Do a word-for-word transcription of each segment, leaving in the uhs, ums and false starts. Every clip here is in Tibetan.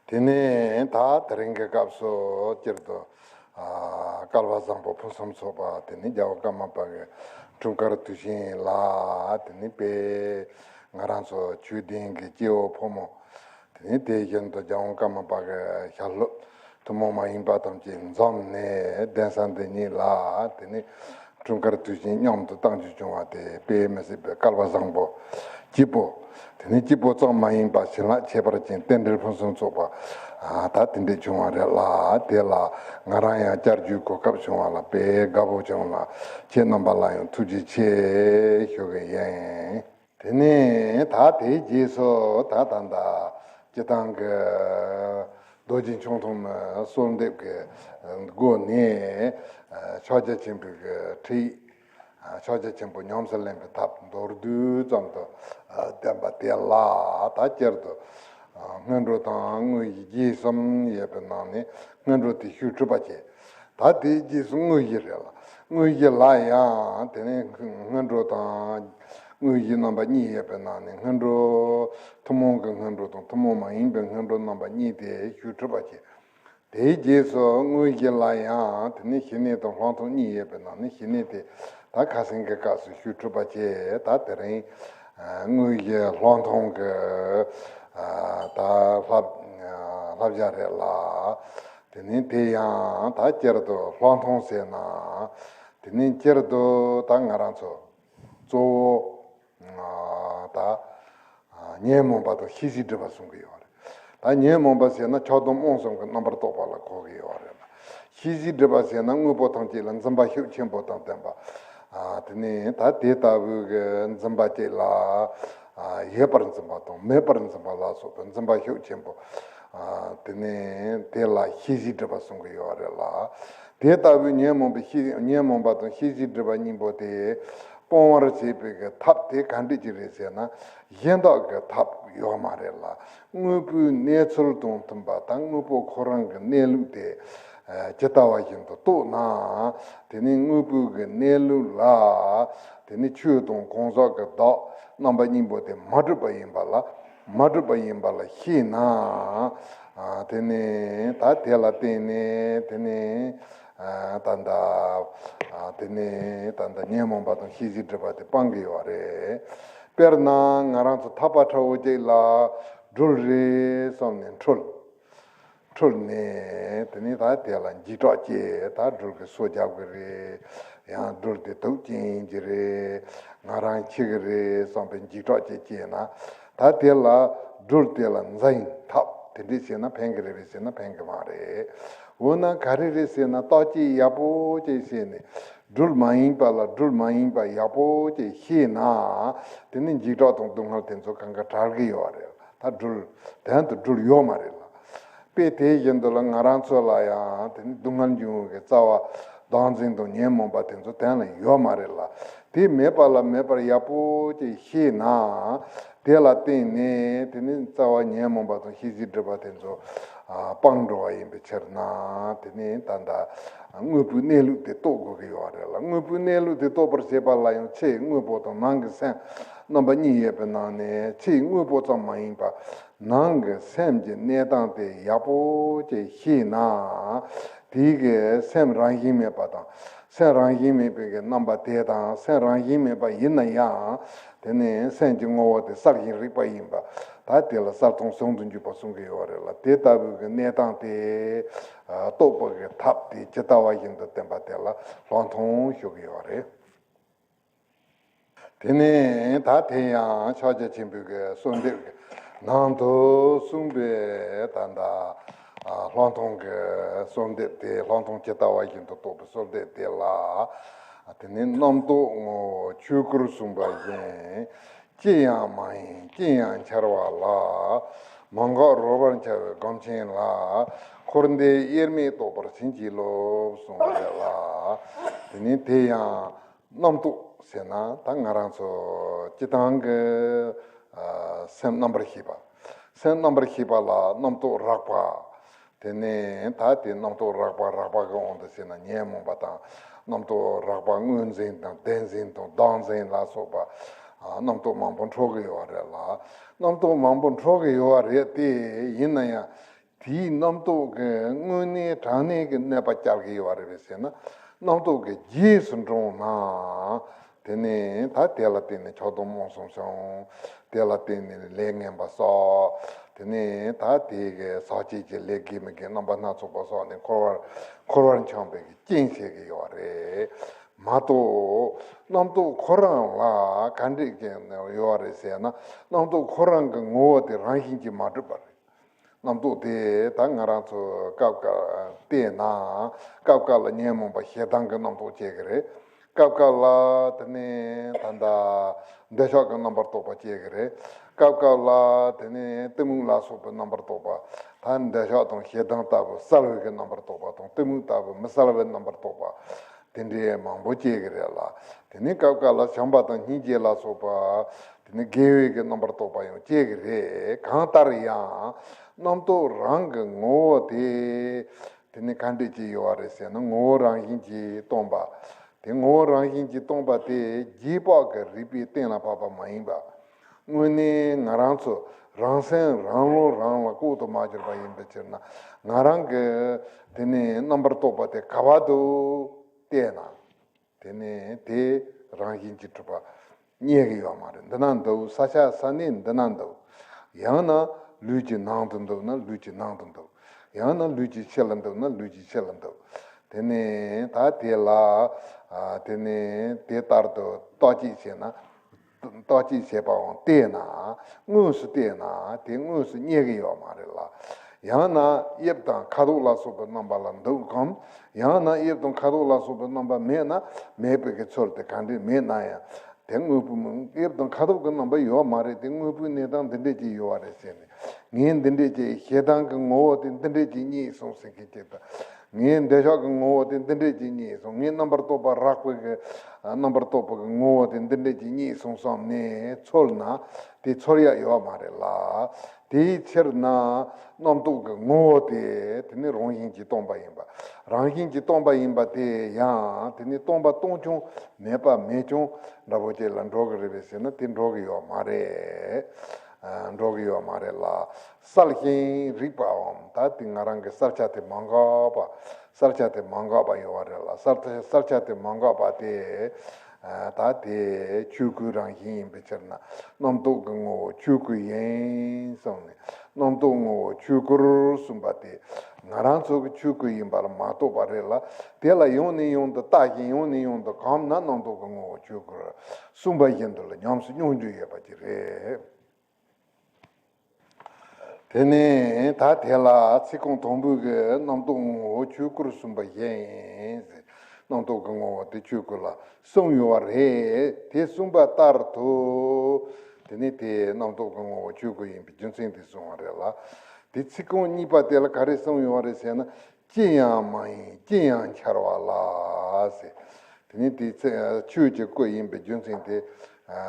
དེ་ནས་ད་དེ་རིང་གི་སྐབས་སུ་སྤྱིར་དུ་ཨ་སྐལ་བ་བཟང་པོ་ཕུན་སུམ་ཚོགས་པ། དེ་ནས་རྒྱལ་བ་ཀརྨ་པ་གི་འཁྲུངས་སྐར་དུས་ཆེན་ལ། དེ་ནས་དཔེ་ང་རང་ཚོ་ཆོས་ལྡན་གྱི་སྐྱེ་བོ་ཕོ་མོ། དེ་ནས་དེ་བཞིན་དུ་རྒྱལ་བ་ཀརྨ་པ་གི་ཞལ་སློབ་ཐུན་མོང་མ་ཡིན་པ་ཐམས་ཅད་འཛོམས་ནས་གདན་ས་འདི་ཉིད་ལ། དེ་ནས་འཁྲུངས་སྐར་དུས་ཆེན་མཉམ་དུ་གཏང་རྒྱུ་བྱུང་བ་དེ་དཔེ་མི་སྲིད་པའི་སྐལ་བ་བཟང་པོ་སྐྱིད་པོ། དེ་ནས་སྐྱིད་པོ་ཙམ་མ་ཡིན་པར་བྱིན་རླབས་ཁྱད་པར་ཅན་རྟེན་འབྲེལ་ཕུན་སུམ་ཚོགས་པ། ཨ་ད་དེ་འདྲས་བྱུང་བ་རེད་ལ། དེ་ལ་ང་རང་ཡང་བཅར་རྒྱུའི་གོ་སྐབས་བྱུང་བ་ལ་དཔེ་དགའ་པོ་བྱུང་ལ། ཁྱེད་རྣམ་པ་ལ་ཡང་ཐུགས་རྗེ་ཆེ་ཞུ་གི་ཡིན། དེ་ནས་ད་དེའི་རྗེས་སུ་ད་ད་ལྟ་སྤྱི་བཏང་གི་རྡོ་རྗེ་འཆང་ཐུན་མོང་གསོལ་འདེབས་ཀྱི་སྒོ་ནས་ཕྱག་རྒྱ་ཆེན་པོའི་གི་ཁྲིད། ཕྱག་རྒྱ་ཆེན་པོ་ཉམས་སུ་ལེན་པའི་ཐབས་མདོར་བསྡུས་ཙམ་དུ་བསྟན་པ་དེ་ལ། ད་སྤྱིར་དུ་སྔོན་འགྲོ་དང་དངོས་གཞི་གསུམ་ཡོད་པའི་ནང་ནས་སྔོན་འགྲོ་དེ་ཞུ་ཐུབ་པ་བྱས། ད་དེའི་རྗེས་སུ་དངོས་གཞི་རེད་ལ། དངོས་གཞི་ལ་ཡང་དེ་ནས་སྔོན་འགྲོ་དང་། དངོས་གཞི་རྣམ་པ་གཉིས་ཡོད་པའི་ནང་ནས་སྔོན་འགྲོ། ཐུན་མོང་གི་སྔོན་འགྲོ་དང་ཐུན་མོང་མ་ཡིན་པའི་སྔོན་འགྲོ་རྣམ་པ་གཉིས་དེ་ཞུ་ཐུབ་པ་བྱས། དེའི་རྗེས་སུ་དངོས་གཞི་ལ་ཡང་དེ་ནས་ཞི་གནས་དང་ལྷག་མཐོང་གཉིས་ཡོད་པའི་ནང་ནས་ཞི་གནས་དེ་ད་ཁ་སང་གི་སྐབས་སུ་ཞུ་ཐུབ་པ་བྱས། ད་དེ་རིང་དངོས་གཞི་ལྷག་མཐོང་གི་ད་བསླབ་བསླབ་བྱ་རེད་ལ། དེ་ནས་དེ་ཡང་ད་སྤྱིར་དུ་ལྷག་མཐོང་ཟེར་ན། དེ་ནས་སྤྱིར་དུ་ད་ང་རང་ཚོ་གཙོ་བོ་ད་ཉོན་མོངས་པ་དང་ཤེས་བྱའི་སྒྲིབ་པ་གསུང་གི་ཡོད་རེད། ད་ཉོན་མོངས་པ་ཟེར་ན་ཆགས་སྡང་རྨོངས་གསུམ་གྱི་རྣམ་པར་རྟོག་པ་ལ་གོ་གི་ཡོད་རེད་ལ། ཤེས་བྱའི་སྒྲིབ་པ་ཟེར་ན་དངོས་པོ་ཐམས་ཅད་ལ་འཛིན་པ་ཤུགས་ཆེན་པོ་དང་ལྡན་པ། དེ་ནས་ད་དེ་ལྟ་བུའི་གི་འཛིན་པ་ཅིག་ལ། ཡོད་པར་འཛིན་པ་དང་མེད་པར་འཛིན་པ་ལ་སོགས་པའི་འཛིན་པ་ཤུགས་ཆེན་པོ། དེ་ནས་དེ་ལ་ཤེས་བྱའི་སྒྲིབ་པ་གསུང་གི་ཡོད་རེད་ལ། དེ་ལྟ་བུའི་ཉོན་མོངས་པའི་ཤེས་ཉོན་མོངས་པ་དང་ཤེས་བྱའི་སྒྲིབ་པ་གཉིས་པོ་དེ་སྤོང་བར་བྱེད་པའི་གི་ཐབས་དེ་ག་འདྲ་ཅིག་རེད་ཟེར་ན། གཞན་དག་གི་ཐབས་ཡོད་མ་རེད་ལ། དངོས་པོའི་གནས་ཚུལ་དང་མཐུན་པ་དང་དངོས་པོ་ཁོ་རང་གི་གནས་ལུགས་དེ་ཇི་ལྟ་བ་བཞིན་དུ་རྟོགས་ན། དེ་ནི་དངོས་པོའི་གི་གནས་ལུགས་ལ། དེ་ནི་ཆོས་དང་གང་ཟག་གི་བདག་རྣམ་པ་གཉིས་པོ་དེ་མ་གྲུབ་པ་ཡིན་པ་ལ། མ་གྲུབ་པ་ཡིན་པ་ལ་ཤེས་ན། དེ་ནི་ད་དེ་ལ་བརྟེན་ནས་དེ་ནི་ད་ལྟ་དེ་ནི་ད་ལྟ་ཉོན་མོངས་པ་དང་ཤེས་བྱའི་སྒྲིབ་པ་དེ་སྤང་གི་ཡོད་རེད། དཔེར་ན་ང་རང་ཚོ་ཐག་པ་ཁྲ་བོ་ཅིག་ལ་སྦྲུལ་རེད་བསམ་ནས་འཁྲུལ། འཁྲུལ་ནས་དེ་ནས་ད་དེ་ལ་འཇིགས་སྐྲག་སྐྱེས། ད་སྦྲུལ་གྱིས་སོ་རྒྱབ་གི་རེད། ཡང་སྦྲུལ་དེ་དུག་ཅན་གྱི་རེད། ང་རང་འཆི་གི་རེད་བསམ་པའི་འཇིགས་སྐྲག་ཅིག་སྐྱེས་ན། ད་དེ་ལ་སྦྲུལ་དེ་ལ་འཛིན་ཐབས་དེ་འདྲས་བྱས་ན་ཕན་གི་རེད་པས་ཟེར་ན་ཕན་གི་མ་རེད། འོ་ན་ག་རེ་རེད་ཟེར་ན་བརྟག་དཔྱད་ཡག་པོ་ཅིག་བྱས་ནས་སྦྲུལ་མ་ཡིན་པ་ལ་སྦྲུལ་མ་ཡིན་པ་ཡག་པོ་ཅིག་ཤེས་ན། དེ་ནི་འཇིགས་སྐྲག་དང་སྡུག་བསྔལ་དེ་ཚོ་གང་ག་བྲལ་གི་ཡོད་རེད། ད་སྦྲུལ་དོན་དུ་སྦྲུལ་ཡོད་མ་རེད་ལ། དཔེ་དེ་བཞིན་དུ་ལ་ང་རང་ཚོ་ལ་ཡང་དེ་ནི་སྡུག་བསྔལ་འབྱུང་བའི་རྩ་བ་བདག་འཛིན་དང་ཉོན་མོངས་པ་དེ་ཚོ་དོན་ལ་ཡོད་མ་རེད་ལ། དེ་མེད་པ་ལ་མེད་པར་ཡག་པོ་ཅིག་ཤེས་ན། དེ་ལ་བརྟེན་ནས་དེ་ནི་རྩ་བ་ཉོན་མོངས་པ་དང་ཤེས་བྱའི་སྒྲིབ་པ་དེ་ཚོ་ཨ་སྤང་འགྲོ་བ་ཡིན་པའི་ཕྱིར་ན། དེ་ནི་ད་ལྟ་དངོས་པོའི་གནས་ལུགས་དེ་རྟོགས་དགོས་ཀྱི་ཡོད་རེད་ལ། དངོས་པོའི་གནས་ལུགས་དེ་རྟོགས་པར་བྱེད་པ་ལ་ཡང་ཕྱིའི་དངོས་པོ་དང་ནང་གི་སེམས་རྣམ་པ་གཉིས་ཡོད་པའི་ནང་ནས་ཕྱིའི་དངོས་པོ་ཙམ་མ་ཡིན་པ། ནང་གི་སེམས་ཀྱི་གནས་སྟངས་དེ་ཡག་པོ་ཅིག་ཤེས་ན། དེའི་གི་སེམས་རང་བཞིན་མེད་པ་དང་། སེམས་རང་བཞིན་མེད་པའི་གི་རྣམ་པ་དེ་དང་། སེམས་རང་བཞིན་མེད་པ་ཡིན་ན་ཡང་། དེ་ནི་སེམས་ཀྱི་ངོ་བོ་དེ་གསལ་ཞིང་རིག་པ་ཡིན་པ། ད་དེ་ལ་གསལ་སྟོང་ཟུང་དུ་འཇུག་པ་གསུང་གི་ཡོད་རེད་ལ། དེ་ལྟ་བུའི་གི་གནས་སྟངས་དེ་རྟོགས་པ་གི་ཐབས་དེ་ཇི་ལྟ་བ་བཞིན་དུ་བསྟན་པ་དེ་ལ་ལྷག་མཐོང་ཞུ་གི་ཡོད་རེད། དེ་ནས་ད་དེ་ཡང་ཕྱག་རྒྱ་ཆེན་པོའི་གི་གསོལ་འདེབས་ཀྱི་ནང་དུ་གསུངས་པའི་ད་ལྟ་ལྷག་མཐོང་གི་གསོལ་འདེབས་དེ། ལྷག་མཐོང་ཇི་ལྟ་བ་བཞིན་དུ་རྟོགས་པའི་གསོལ་འདེབས་དེ་ལ། དེ་ནས་རྣམ་རྟོག་ངོ་བོ་ཆོས་སྐུར་གསུངས་པ་བཞིན། ཅི་ཡང་མ་ཡིན་ཅི་ཡང་འཆར་བ་ལ། མ་འགགས་རོལ་པར་འཆར་བའི་སྒོམ་ཆེན་ལ། འཁོར་འདས་དབྱེར་མེད་རྟོགས་པར་བྱིན་གྱིས་རློབས་གསུངས་པ་རེད་ལ། དེ་ནས་དེ་ཡང་རྣམ་རྟོག་ཟེར་ན་ད་ང་རང་ཚོ་སྤྱི་བཏང་གི་ཨ་སེམས་རྣམ་པར་ཤེས་པ། སེམས་རྣམ་པར་ཤེས་པ་ལ་རྣམ་རྟོག་རགས་པ། དེ་ནས་ད་དེ་རྣམ་རྟོག་རགས་པ། རགས་པ་གི་དབང་དུ་བྱས་ན་ཉོན་མོངས་པ་དང་། རྣམ་རྟོག་རགས་པ་དངོས་འཛིན་དང་བདེན་འཛིན་དང་བདག་འཛིན་ལ་སོགས་པ་ཨ་རྣམ་རྟོག་མང་པོ་འཕྲོ་གི་ཡོད་རེད་ལ། རྣམ་རྟོག་མང་པོ་འཕྲོ་གི་ཡོད་རེད་དེ། ཡིན་ན་ཡང་། དེའི་རྣམ་རྟོག་གི་དངོས་གནས་དྲང་གནས་ཀྱི་གནོད་པ་བསྐྱལ་གྱི་ཡོད་རེད་པས་ཟེར་ན། རྣམ་རྟོག་གི་རྗེས་སུ་འབྲངས་ན། དེ་ནས་ད་དེ་ལ་བརྟེན་ནས་ཆགས་སྡང་རྨོངས་གསུམ་བྱུང་། དེ་ལ་བརྟེན་ནས་ལས་ངན་པ་བསགས། དེ་ནས་ད་དེ་གི་ཟག་བཅས་ཀྱི་ལས་དགེ་མི་དགེ་རྣམ་པ་སྣ་ཚོགས་པ་བསགས་ནས་འཁོར་བར་འཁོར་བར་འཁྱམས་པའི་གི་རྐྱེན་བྱེད་ཀྱི་ཡོད་རེད་མ་གཏོགས། རྣམ་རྟོག་ཁོ་རང་ལ་ག་འདྲས་ཀྱི་ཡོད་རེད་ཟེར་ན། རྣམ་རྟོག་ཁོ་རང་གི་ངོ་བོ་དེ་རང་བཞིན་གྱིས་མ་གྲུབ་པ་རེད། རྣམ་རྟོག་དེ་ད་ང་རང་ཚོ་སྐབས་འགའ་བལྟས་ན། སྐབས་འགའ་ལ་ཉོན་མོངས་པ་ཞེ་སྡང་གི་རྣམ་རྟོག་སྐྱེ་གི་རེད། སྐབས་འགའ་ལ་དེ་ནས་ད་ལྟ་འདོད་ཆགས་ཀྱི་རྣམ་པར་རྟོག་པ་སྐྱེ་གི་རེད། སྐབས་འགའ་ལ་དེ་ནས་གཏི་མུག་ལ་སོགས་པའི་རྣམ་པར་རྟོག་པ། ད་འདོད་ཆགས་དང་ཞེ་སྡང་ལྟ་བུ་གསལ་བའི་གི་རྣམ་པར་རྟོག་པ་དང་། གཏི་མུག་ལྟ་བུ་མི་གསལ་བའི་རྣམ་པར་རྟོག་པ། དེ་འདྲའི་མང་པོ་སྐྱེ་གི་རེད་ལ། དེ་ནས་སྐབས་འགའ་ལ་བྱམས་པ་དང་སྙིང་རྗེ་ལ་སོགས་པ། དེ་ནི་དགེ་བའི་གི་རྣམ་པར་རྟོག་པ་ཡང་སྐྱེ་གི་རེད། གང་ལྟར་ཡང་རྣམ་རྟོག་རང་གི་ངོ་བོ་དེ། དེ་ནི་ག་འདྲས་ཀྱི་ཡོད་རེད་ཟེར་ན། ངོ་བོ་རང་བཞིན་གྱིས་སྟོང་པ། དེ་ངོ་བོ་རང་བཞིན་གྱིས་སྟོང་པ་དེ་རྗེས་དཔག་གི་རིགས་པས་གཏན་ལ་ཕབ་པ་མ་ཡིན་པ། དངོས་གནས་ང་རང་ཚོ་རང་སེམས་རང་བློ་རང་ལ་ལྐོག་ཏུ་མ་གྱུར་པ་ཡིན་པའི་ཕྱིར་ན། ང་རང་གི་དེ་ནི་རྣམ་པར་རྟོག་པ་དེ་ག་བར་དུ་བལྟས་ན། དེ་ནས་དེ་རང་བཞིན་གྱིས་གྲུབ་པ་རྙེད་ཀྱི་ཡོད་མ་རེད། འདི་ན་འདུག་ས་ཆ་ས་གནས་འདི་ན་འདུག་ཡང་ན་ལུས་ཀྱི་ནང་དུ་འདུག་ན་ལུས་ཀྱི་ནང་དུ་འདུག་ཡང་ན་ལུས་ཀྱི་ཕྱི་ལ་འདུག་ན་ལུས་ཀྱི་ཕྱི་ལ་འདུག་དེ་ནས་ད་དེ་ལ། ཨ། དེ་ནས་དེ་ལྟར་དུ་བརྟག་དཔྱད་བྱས་ན། བརྟག་དཔྱད་བྱས་པའང་བལྟས་ན། དངོས་སུ་བལྟས་ན་དེ་དངོས་སུ་རྙེད་ཀྱི་ཡོད་མ་རེད་ལ། ཡང་ན་དབྱིབས་དང་ཁ་དོག་ལ་སོགས་པའི་རྣམ་པ་ལ་འདུག་གམ། ཡང་ན་དབྱིབས་དང་ཁ་དོག་ལ་སོགས་པའི་རྣམ་པ་མེད་ན། མེད་པའི་གི་ཚུལ་དེ་ག་འདྲས་མེད་ན་ཡང་། དེ་དངོས་པོ་དབྱིབས་དང་ཁ་དོག་གི་རྣམ་པ་ཡོད་མ་རེད། དེ་དངོས་པོའི་གནས་སྟངས་འདི་འདྲས་ཅིག་ཡོད་རེད་ཟེར་ནས། ངས་འདི་འདྲས་ཅིག་ཞེ་སྡང་གི་ངོ་བོ་དེ་འདི་འདྲས་ཅིག་རྙེད་སོང་ཟེར་མཁན་ཅིག་དང་། ངའི་འདོད་ཆགས་ཀྱི་ངོ་བོ་དེ་འདི་འདྲས་ཅིག་རྙེད་སོང་། ངའི་རྣམ་པར་རྟོག་པ་རགས་པའི་གི་རྣམ་པར་རྟོག་པ་གི་ངོ་བོ་དེ་འདི་འདྲས་ཅིག་རྙེད་སོང་བསམ་ནས་ཚོར་ན། དེ་ཚོར་ཡག་ཡོད་མ་རེད་ལ། དེའི་ཕྱིར་ན་རྣམ་རྟོག་གི་ངོ་བོ་དེ་དེ་ནི་རང་བཞིན་གྱིས་སྟོང་པ་ཡིན་པ། རང་བཞིན་གྱིས་སྟོང་པ་ཡིན་པ་དེ་ཡང་དེ་ནི་སྟོང་པ་སྟོང་རྐྱང་མེད་པ་མེད་རྐྱང་འདྲ་པོ་ཅིག་ལ་འགྲོ་གི་རེད་པས་ཟེར་ན། དེ་འགྲོ་གི་ཡོད་མ་རེད། ཨ། འགྲོ་གི་ཡོད་མ་རེད་ལ། གསལ་ཞིང་རིག་པའམ། ད་དེ་ང་རང་གི་གསལ་ཆ་དེ་མ་འགགས་པ། གསལ་ཆ་དེ་མ་འགགས་པ་ཡོད་རེད་ལ། གསལ་གསལ་ཆ་དེ་མ་འགགས་པ་དེ། ཨ། ད་དེ་ཆོས་སྐུ་རང་བཞིན་ཡིན་པའི་ཕྱིར་ན། རྣམ་རྟོག་གི་ངོ་བོ་ཆོས་སྐུ་ཡིན་གསུངས་ནས། རྣམ་རྟོག་ངོ་བོ་ཆོས་སྐུར་གསུངས་པ་དེ་ང་རང་ཚོ་གི་ཆོས་སྐུ་ཡིན་པ་ལ་མ་རྟོགས་པ་རེད་ལ། དེ་ལ་ཡང་ནས་ཡང་དུ་བལྟ་ཞིང་ཡང་ནས་ཡང་དུ་གོམས་ན། རྣམ་རྟོག་གི་ངོ་བོ་ཆོས་སྐུར་གསུངས་པ་བཞིན་དུ་ལ་ཉམས་སུ་མྱོང་རྒྱུ་ཡོད་པ་ཅིག་རེད། དེ་ནས་ད་དེ་ལ་ཚིག་རྐང་དང་པོའི་གི་རྣམ་རྟོག་ངོ་བོ་ཆོས་སྐུར་གསུངས་པ་བཞིན་ཟེར། རྣམ་རྟོག་གི་ངོ་བོ་དེ་ཆོས་སྐུ་ལ་གསུངས་ཡོད་པ་རེད། དེ་གསུངས་པ་ལྟར་དུ། དེ་ནས་དེ་རྣམ་རྟོག་གི་ངོ་བོ་ཆོས་སྐུ་ཡིན་པའི་རྒྱུ་མཚན་དེ་གསུངས་པ་རེད་ལ། དེ་ཚིག་རྐང་གཉིས་པ་དེ་ལ་ག་རེ་གསུངས་ཡོད་པ་རེད་ཟེར་ན། ཅི་ཡང་མ་ཡིན་ཅི་ཡང་འཆར་བ་ལ་ཟེར། དེ་ནི་དེའི་ཚེ་ཆོས་ཀྱི་སྐུ་ཡིན་པའི་རྒྱུ་མཚན་དེ།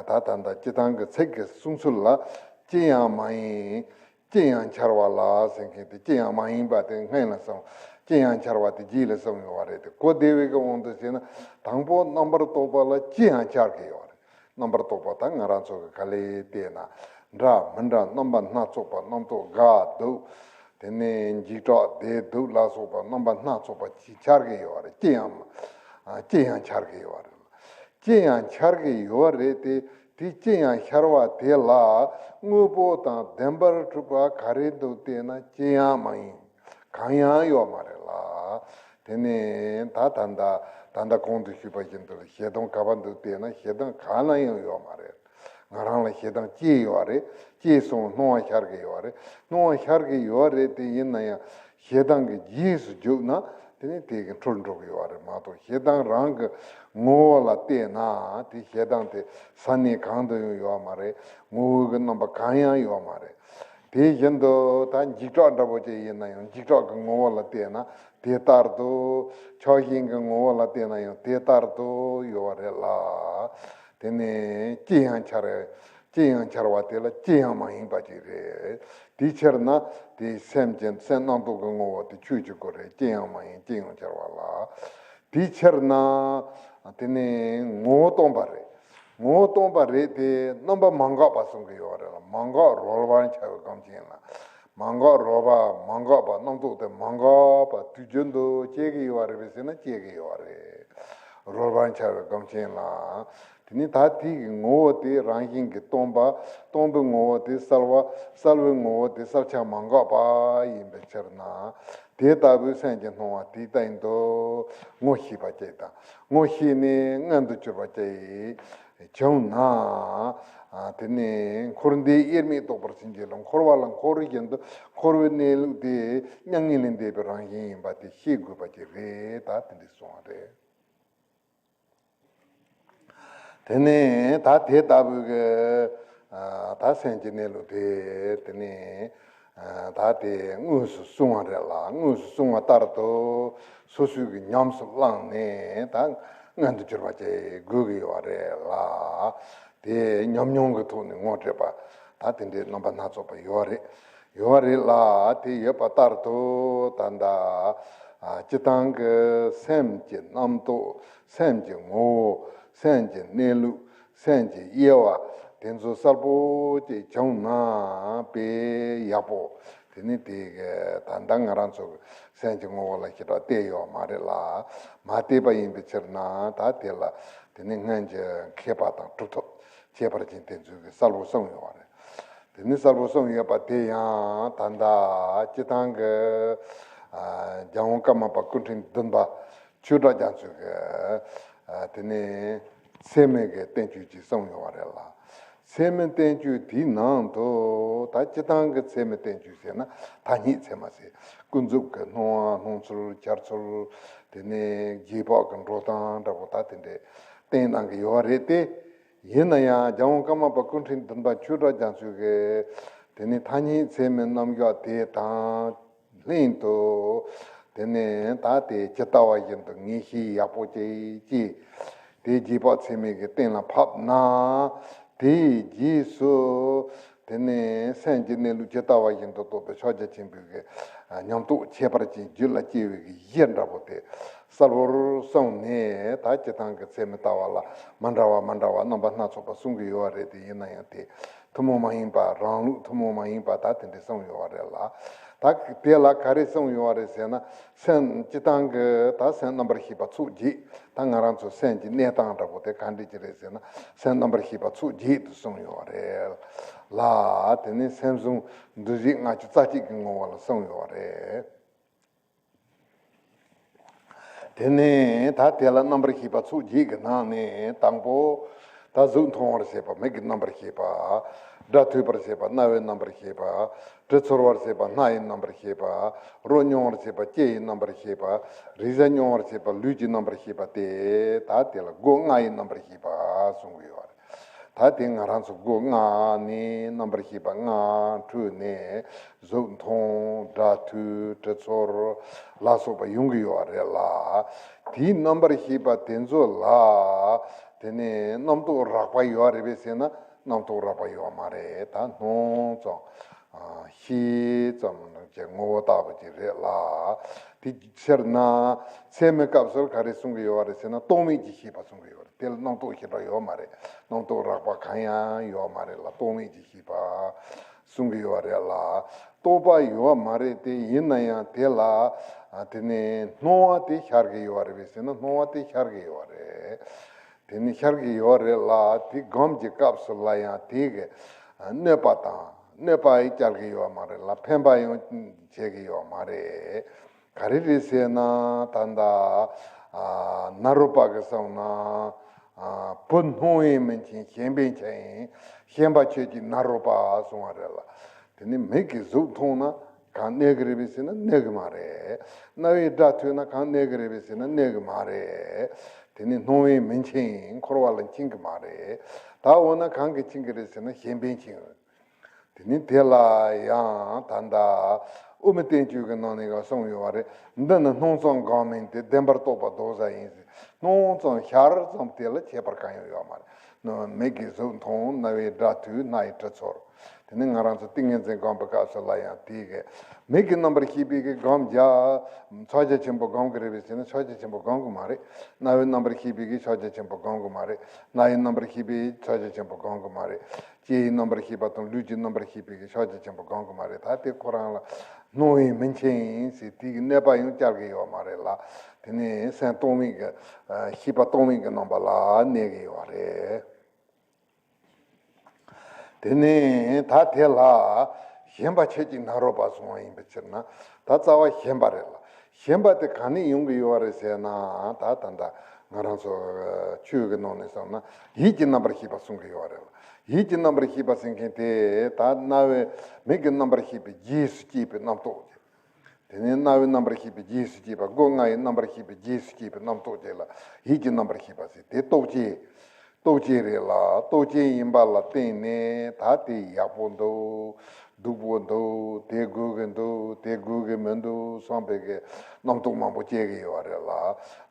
ད་ད་ལྟ་སྤྱིར་བཏང་གི་ཚིག་གི་གསུང་ཚུལ་ལ། ཅི་ཡང་མ་ཡིན་ཅི་ཡང་འཆར་བ་ལ་ཟེར་མཁན་དེ། ཅི་ཡང་མ་ཡིན་པ་དེ་སྔོན་ལ་གསུངས། ཅི་ཡང་འཆར་བ་དེ་རྗེས་ལ་གསུངས་ཡོད་པ་རེད་དེ། གོ་བདེ་བའི་གི་དབང་དུ་བྱས་ན། དང་པོ་རྣམ་པར་རྟོག་པ་ལ་ཅི་ཡང་འཆར་གི་ཡོད་རེད། རྣམ་པར་རྟོག་པ་ད་ང་རང་ཚོ་གི་ག་ལེར་བལྟས་ན། འདྲ་མི་འདྲ་རྣམ་པ་སྣ་ཚོགས་པ། རྣམ་རྟོག་དགའ་སྡུག་དེ་ནས་འཇིགས་སྐྲག་བདེ་སྡུག་ལ་སོགས་པ་རྣམ་པ་སྣ་ཚོགས་པ་ཅིག་འཆར་གི་ཡོད་རེད། ཅི་ཡང་ཅི་ཡང་འཆར་གི་ཡོད་རེད། ཅི་ཡང་འཆར་གི་ཡོད་རེད་དེ། དེ་ཅི་ཡང་འཆར་བ་དེ་ལ་དངོས་པོ་དང་ལྡན་པར་གྲུབ་པ་ག་རེ་འདུག་བལྟས་ན། ཅི་ཡང་མ་ཡིན། གང་ཡང་ཡོད་མ་རེད་ལ། དེ་ནས་ད་ད་ལྟ་ད་ལྟ་གོང་དུ་ཞུས་པ་བཞིན་དུ་ཞེ་སྡང་ག་པར་འདུག་བལྟས་ན། ཞེ་སྡང་གང་ལ་ཡང་ཡོད་མ་རེད། ང་རང་ལ་ཞེ་སྡང་སྐྱེས་ཡོད་རེད། སྐྱེས་སོང་སྣང་བ་ཤར་གི་ཡོད་རེད། སྣང་བ་ཤར་གི་ཡོད་རེད་དེ། ཡིན་ན་ཡང་ཞེ་སྡང་གི་རྗེས་སུ་རྒྱུག་ན་དེ་ནི་དེ་གི་འཁྲུལ་འགྲོ་གི་ཡོད་རེད་མ་གཏོགས། ཞེ་སྡང་རང་གི་ངོ་བོ་ལ་བལྟས་ན་དེ་ཞེ་སྡང་དེ་ས་གནས་གང་དུ་ཡང་ཡོད་མ་རེད། ངོ་བོ་གི་རྣམ་པ་གང་ཡང་ཡོད་མ་རེད། དེ་བཞིན་དུ་ད་འཇིགས་སྐྲག་འདྲ་པོ་ཅིག་ཡིན་ན་ཡང་འཇིགས་སྐྲག་གི་ངོ་བོ་ལ་བལྟས་ན་དེ་ལྟར་དུ། ཆགས་ཞེན་གྱི་ངོ་བོ་ལ་བལྟས་ན་ཡང་དེ་ལྟར་དུ་ཡོད་པ་རེད་ལ། དེ་ནས་ཅི་ཡང་འཆར། ཅི་ཡང་འཆར་བ་དེ་ལ་ཅི་ཡང་མ་ཡིན་པ་ཅིག་རེད། དེའི་ཕྱིར་ན་དེ་སེམས་ཅན་སེམས་རྣམ་རྟོག་གི་ངོ་བོ་དེ་ཆོས་ཀྱི་སྐུ་རེད། ཅི་ཡང་མ་ཡིན་ཅི་ཡང་འཆར་བ་ལ། དེའི་ཕྱིར་ན་དེ་ནི་ངོ་བོ་སྟོང་པ་རེད། ངོ་བོ་སྟོང་པ་རེད་དེ། རྣམ་པ་མ་འགགས་པ་གསུང་གི་ཡོད་རེད་ལ། མ་འགགས་རོལ་པར་འཆར་བའི་གམ་ཅན་ལ། མ་འགགས་རོལ་པ་མ་འགགས་པ། རྣམ་རྟོག་དེ་མ་འགགས་པ་དུས་རྒྱུན་དུ་སྐྱེ་གི་ཡོད་རེད་པས་ཟེར་ན་སྐྱེ་གི་ཡོད་རེད། རོལ་པར་འཆར་བའི་སྒོམ་ཆེན་ལ། དེ་ནི་ད་དེའི་ངོ་བོ་དེ་རང་བཞིན་གྱིས་སྟོང་པ། སྟོང་པའི་ངོ་བོ་དེ་གསལ་བ། གསལ་བའི་ངོ་བོ་དེ་གསལ་ཆ་མ་འགགས་པ་ཡིན་པའི་ཕྱིར་ན། དེ་ལྟ་བུའི་སེམས་ཀྱི་སྣང་བ་དེའི་སྟེང་དུ་ངོ་ཤེས་པ་ཅིག་དང་། ངོ་ཤེས་ནས་མངོན་དུ་གྱུར་པ་ཅིག་བྱུང་ན། དེ་ནི་འཁོར་འདས་དབྱེར་མེད་རྟོགས་པར་བྱིན་གྱིས་རློབ། འཁོར་བ་ལ་འཁོར་བཞིན་དུ་འཁོར་བའི་གནས་ལུགས་དེ་མྱ་ངན་ལས་འདས་པའི་རང་བཞིན་ཡིན་པ་དེ་ཤེས་དགོས་པ་ཅིག་རེད། ད་དེ་འདྲ་གསུངས་པ་རེད། དེ་ནས་ད་དེ་ལྟ་བུའི་གི་ད་སེམས་ཀྱི་གནས་ལུགས་དེ་དེ་ནས་ད་དེ་དངོས་སུ་གསུངས་པ་རེད་ལ། དངོས་སུ་གསུངས་པ་ལྟར་དུ་སོ་སོས་ཀྱི་ཉམས་སུ་བླངས་ནས་ད་མངོན་དུ་གྱུར་པ་ཅིག་དགོས་ཀྱི་ཡོད་རེད་ལ། དེ་ཉམས་མྱོང་གི་ཐོག་ནས་ངོ་སྤྲད་པ་ད་དེ་འདྲའི་རྣམ་པ་སྣ་ཚོགས་པ་ཡོད་རེད། ཡོད་རེད་ལ། དེ་ཡོད་པ་ལྟར་དུ་ད་ལྟ་སྤྱིར་བཏང་གི་སེམས་ཀྱི་རྣམ་རྟོག་སེམས་ཀྱི་ངོ་བོ། སེམས་ཀྱི་གནས་ལུགས། སེམས་ཀྱི་དབྱེ་བ་དེ་ཚོ་གསལ་པོ་ཅིག་བྱུང་ན་དཔེ་ཡག་པོ། དེ་ནི་དེ་གི་ད་ལྟ་ང་རང་ཚོ་གི་སེམས་ཀྱི་ངོ་བོ་ལ་ཞེ་དྲག་བལྟས་ཡོད་མ་རེད་ལ། མ་བལྟས་པ་ཡིན་པའི་ཕྱིར་ན་ད་དེ་ལ་དེ་ནི་སྔོན་གྱི་མཁས་པ་དང་གྲུབ་ཐོབ་ཁྱད་པར་ཅན་དེ་ཚོས་གི་གསལ་པོ་གསུངས་ཡོད་པ་རེད། དེ་ནི་གསལ་པོ་གསུངས་ཡོད་པ་དེ་ཡང་ད་ལྟ་སྤྱིར་བཏང་གི་ཨ་རྒྱལ་དབང་ཀརྨ་པ་སྐུ་ཕྲེང་བདུན་པ་ཆོས་གྲགས་རྒྱ་མཚོས་གི་ཨ་དེ་ནི་ཚད་མའི་གི་བསྟན་བཅོས་ཅིག་གསུངས་ཡོད་པ་རེད་ལ། ཚད་མའི་བསྟན་བཅོས་དེའི་ནང་དུ་ད་སྤྱིར་བཏང་གི་ཚད་མའི་བསྟན་བཅོས་ཟེར་ན་ཐ་སྙད་ཚད་མ་ཟེར། ཀུན་རྫོབ་ཀྱི་སྣང་བ་སྣང་ཚུལ་འཆར་ཚུལ། དེ་ནས་རྗེས་དཔག་གི་འགྲོ་སྟངས་འདྲ་པོ་ད་དེ་འདྲས་བསྟན་གནང་གི་ཡོད་པ་རེད་དེ། ཡིན་ན་ཡང་རྒྱལ་དབང་ཀརྨ་པ་སྐུ་ཕྲེང་བདུན་པ་ཆོས་གྲགས་རྒྱ་མཚོས་གི་དེ་ནི་ཐ་སྙད་ཚད་མའི་རྣམ་གཞག་དེ་དང་ལྷན་དུ། དེ་ནི་ད་དེ་ཇི་ལྟ་བ་བཞིན་དུ་ངེས་ཤེས་ཡག་པོ་ཅིག་སྐྱེས། དེ་རྗེས་དཔག་ཚད་མའི་གི་གཏན་ལ་ཕབ་ན། དེའི་རྗེས་སུ་དེ་ནི་སེམས་ཀྱི་གནས་ལུགས་ཇི་ལྟ་བ་བཞིན་དུ་རྟོགས་པའི་ཕྱག་རྒྱ་ཆེན་པོའི་གི་ཉམས་རྟོགས་ཁྱད་པར་ཅན་རྒྱུད་ལ་སྐྱེ་བའི་གི་གཞི་འདྲ་པོ་དེ་གསལ་པོར་གསུངས་ནས། ད་སྤྱིར་བཏང་གི་ཚད་མའི་ལྟ་བ་ལ་མ་འདྲ་བ་མ་འདྲ་བ་རྣམ་པ་སྣ་ཚོགས་པ་གསུང་གི་ཡོད་པ་རེད་དེ། ཡིན་ན་ཡང་དེ་ཐུན་མོང་མ་ཡིན་པ། རང་ལུགས་ཐུན་མོང་མ་ཡིན་པ་ད་དེ་འདྲ་གསུངས་ཡོད་པ་རེད་ལ། ད་དེ་ལ་ག་རེ་གསུངས་ཡོད་པ་རེད་ཟེར་ན། སེམས་སྤྱིར་བཏང་གི་ད་སེམས་རྣམ་པར་ཤེས་པ་ཚོགས་བརྒྱད། ད་ང་རང་ཚོ་སེམས་ཀྱི་གནས་སྟངས་འདྲ་པོ་དེ་ག་འདྲ་ཅིག་རེད་ཟེར་ན། སེམས་རྣམ་པར་ཤེས་པ་ཚོགས་བརྒྱད་དུ་གསུངས་ཡོད་པ་རེད་ལ། དེ་ནི་སེམས་བཟུང་འདུ་བྱེད་ལྔ་བཅུ་རྩ་གཅིག་གི་ངོ་བོ་ལ་གསུངས་ཡོད་པ་རེད། དེ་ནས་ད་དེ་ལ་རྣམ་པར་ཤེས་པ་ཚོགས་བརྒྱད་ཀྱི་ནང་ནས་དང་པོ། ད་གཟུགས་མཐོང་བར་བྱེད་པ་མིག་གི་རྣམ་པར་ཤེས་པ། སྒྲ་ཐོས་པར་བྱེད་པ་རྣ་བའི་རྣམ་པར་ཤེས་པ། དྲི་ཚོར་བར་བྱེད་པ་སྣ་ཡི་རྣམ་པར་ཤེས་པ། རོ་མྱོང་བར་བྱེད་པ་ལྕེ་ཡི་རྣམ་པར་ཤེས་པ། རེག་བྱ་མྱོང་བར་བྱེད་པ་ལུས་ཀྱི་རྣམ་པར་ཤེས་པ་སྟེ། ད་དེ་ལ་སྒོ་ལྔ་ཡི་རྣམ་པར་ཤེས་པ་གསུང་གི་ཡོད་རེད། ད་དེ་ང་རང་ཚོ་སྒོ་ལྔ་ནས་རྣམ་པར་ཤེས་པ་ལྔ་འཕྲོས་ནས་གཟུགས་མཐོང་། སྒྲ་ཐོས། དྲི་ཚོར་ལ་སོགས་པ་ཡོང་གི་ཡོད་རེད་ལ། དེའི་རྣམ་པར་ཤེས་པ་དེ་ཚོ་ལ་དེ་ནས་རྣམ་རྟོག་རགས་པ་ཡོད་རེད་པས་ཟེར་ན། རྣམ་རྟོག་རགས་པ་ཡོད་མ་རེད། ད་སྣང་ཙམ། ཨ། ཤེས་ཙམ་གྱི་ངོ་བོ་ལྟ་བུ་ཅིག་རེད་ལ། དེ་ཕྱིར་ན་ཚད་མའི་སྐབས་སུ་ག་རེ་གསུང་གི་ཡོད་རེད་ཟེར་ན། རྟོག་མེད་ཀྱི་ཤེས་པ་གསུང་གི་ཡོད་རེད། དེ་ལ་རྣམ་རྟོག་ཞེ་དྲག་ཡོད་མ་རེད། རྣམ་རྟོག་རགས་པ་གང་ཡང་ཡོད་མ་རེད་ལ། རྟོག་མེད་ཀྱི་ཤེས་པ་གསུང་གི་ཡོད་རེད་ལ། རྟོག་པ་ཡོད་མ་རེད་དེ། ཡིན་ན་ཡང་དེ་ལ་ཨ་དེ་ནས་སྣང་བ་དེ་ཤར་གི་ཡོད་རེད་པས་ཟེར་ན། སྣང་བ་དེ་ཤར་གི་ཡོད་རེད། དེ་ནི་ཤར་གི་ཡོད་རེད་ལ། དེ་སྒོམ་གྱི་སྐབས་སུ་ལ་ཡང་དེ་གི་གནོད་པ་དང་། གནོད་པ་ཡང་སྐྱེལ་གི་ཡོད་མ་རེད་ལ། ཕན་པ་ཡང་བྱེད་གི་ཡོད་མ་རེད། ག་རེ་རེད་ཟེར་ན། ད་ལྟ་ཨ་ནཱ་རོ་པ་གིས་གསུངས་ན། ཨ། བུ་སྣང་བས་མི་མཁྱེན་གཞན་ཕན་མཁྱེན། ཞེན་པ་ཆོས་ཀྱི་ནཱ་རོ་པ་གསུངས་པ་རེད་ལ། དེ་ནི་མིག་གིས་གཟུགས་མཐོང་ན་གང་གནོད་གི་རེད་པས་ཟེར་ན་གནོད་གི་མ་རེད། རྣ་བས་སྒྲ་ཐོས་ན་གང་གནོད་གི་རེད་པས་ཟེར་ན་གནོད་གི་མ་རེད། དེ་ནི་སྣང་བས་མི་མཁྱེན། འཁོར་བ་ལ་མཁྱེན་གི་མ་རེད། ད་འོ་ན་གང་གིས་མཁྱེན་གི་རེད་ཟེར་ན་གཞན་ཕན་མཁྱེན། དེ་ནི་དེ་ལ་ཡང་ད་ལྟ་དབུ་མའི་བསྟན་བཅོས་ཀྱི་ནང་ནས་ག་གསུངས་ཡོད་པ་རེད། འདི་ནི་སྣང་ཙམ་གང་མིན་ཏེ། བདེན་པར་རྟོག་པ་ལྡོག་བྱ་ཡིན་ཟེར། སྣང་ཙམ་ཤར་ཙམ་དེ་ལ་ཁྱད་པར་གང་ཡང་ཡོད་མ་རེད། མིག་གིས་གཟུགས་མཐོང་། རྣ་བས་སྒྲ་ཐོས། སྣ་ཡིས་དྲི་ཚོར། དེ་ནས་ང་རང་ཚོ་ཏིང་ངེ་འཛིན་སྒོམ་པའི་སྐབས་སུ་ལ་ཡང་དེ་གི་མིག་གི་རྣམ་པར་ཤེས་པའི་གི་སྒོམ་བྱ། ཕྱག་རྒྱ་ཆེན་པོ་སྒོམ་གི་རེད་པས་ཟེར་ན་ཕྱག་རྒྱ་ཆེན་པོ་སྒོམ་གི་མ་རེད། རྣ་བའི་རྣམ་པར་ཤེས་པའི་གི་ཕྱག་རྒྱ་ཆེན་པོ་སྒོམ་གི་མ་རེད། སྣ་ཡི་རྣམ་པར་ཤེས་པའི་ཕྱག་རྒྱ་ཆེན་པོ་སྒོམ་གི་མ་རེད། ལྕེ་ཡི་རྣམ་པར་ཤེས་པ་དང་ལུས་ཀྱི་རྣམ་པར་ཤེས་པའི་གི་ཕྱག་རྒྱ་ཆེན་པོ་སྒོམ་གི་མ་རེད། ད་དེ་ཁོ་རང་ལ་སྣང་བའི་མིང་ཅན་ཡིན་ཟེར་དེ་གི་གནས་པ་ཡང་བཅར་གི་ཡོད་མ་རེད་ལ། དེ་ནས་སེམས་སྟོང་མིན་གི་ཤེས་པ་སྟོང་མིན་གི་རྣམ་པ་ལ་གནས་གི་ཡོད་རེད། དེ་ནས་ད་དེ་ལ་ཞེན་པ་ཆོས་ཅན་ནཱ་རོ་པ་གསུངས་པ་ཡིན་པའི་ཕྱིར་ན། ད་རྩ་བ་ཞེན་པ་རེད་ལ། ཞེན་པ་དེ་གང་ནས་ཡོང་གི་ཡོད་རེད་ཟེར་ན། ད་ད་ལྟ་ང་རང་ཚོ་ཆོས་ཀྱི་ནང་ནས་བསམ་ན་ཡིད་ཀྱི་རྣམ་པར་ཤེས་པ་གསུང་གི་ཡོད་རེད་ལ། ཡིད་ཀྱི་རྣམ་པར་ཤེས་པ་ཟེར་མཁན་དེ་ད་རྣ་བའི་མིག་གི་རྣམ་པར་ཤེས་པའི་རྗེས་སུ་སྐྱེས་པའི་རྣམ་རྟོག་དེ། དེ་ནས་རྣ་བའི་རྣམ་པར་ཤེས་པའི་རྗེས་སུ་སྐྱེས་པ། སྒོ་ལྔ་ཡི་རྣམ་པར་ཤེས་པའི་རྗེས་སུ་སྐྱེས་པའི་རྣམ་རྟོག་དེ་ལ་ཡིད་ཀྱི་རྣམ་པར་ཤེས་པ་ཟེར། དེ་རྟོག་བཅས། རྟོག་བཅས་རེད་ལ། རྟོག་བཅས་ཡིན་པ་ལ་བརྟེན་ནས་ད་དེ་ཡག་པོ་འདུག་སྡུག་པོ་འདུག་དེ་དགོས་ཀྱི་འདུག་དེ་དགོས་ཀྱི་མི་འདུག་བསམ་པའི་གི་རྣམ་རྟོག་མང་པོ་སྐྱེ་གི་ཡོད་རེད་ལ།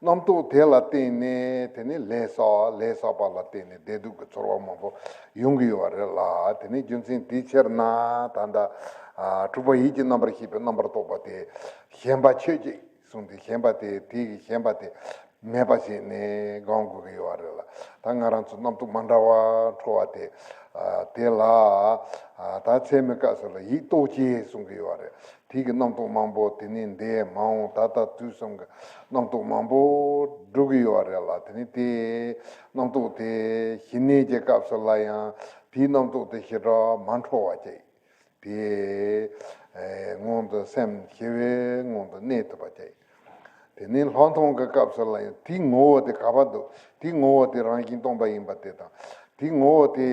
རྣམ་རྟོག་དེ་ལ་བརྟེན་ནས་དེ་ནས་ལས་བསགས། ལས་བསགས་པ་ལ་བརྟེན་ནས་བདེ་སྡུག་གི་ཚོར་བ་མང་པོ་ཡོང་གི་ཡོད་རེད་ལ། དེ་ནས་རྒྱུ་མཚན་དེའི་ཕྱིར་ན་ད་ལྟ་ཨ་དྲུག་པ་ཡིད་ཀྱི་རྣམ་པར་ཤེས་པའི་རྣམ་པར་རྟོག་པ་དེ་ཞེན་པ་ཆོས་ཅན་གསུངས་ཏེ། ཞེན་པ་དེ་དེ་གི་ཞེན་པ་དེ་མེད་པ་བྱས་ནས་སྒོམ་དགོས་ཀྱི་ཡོད་རེད་ལ། ད་ང་རང་ཚོ་རྣམ་རྟོག་མ་འདྲ་བ་འཕྲོ་བ་དེ་ཨ་དེ་ལ་ཨ་ད་ཚད་མའི་སྐབས་སུ་ལ་ཡིད་རྟོག་བཅས་གསུང་གི་ཡོད་རེད། དེ་གི་རྣམ་རྟོག་མང་པོ། དེ་ནས་འདས་མ་འོངས་ད་ལྟ་དུས་གསུམ་གྱི་རྣམ་རྟོག་མང་པོ་འགྲོ་གི་ཡོད་རེད་ལ། དེ་ནས་དེ་རྣམ་རྟོག་དེ་ཞི་གནས་ཀྱི་སྐབས་སུ་ལ་ཡང་དེའི་རྣམ་རྟོག་དེ་ཞེ་དྲག་མ་འཕྲོ་བ་བྱས། དེའི་ངང་དུ་སེམས་ཞི་བའི་ངང་དུ་གནས་ཐུབ་པ་བྱས། དེ་ནས་ལྷག་མཐོང་གི་སྐབས་སུ་ལ་ཡང་དེའི་ངོ་བོ་དེ་ག་པར་འདུག་དེའི་ངོ་བོ་དེ་རང་བཞིན་སྟོང་པ་ཡིན་པ་དེ་དང་། དེའི་ངོ་བོ་དེ་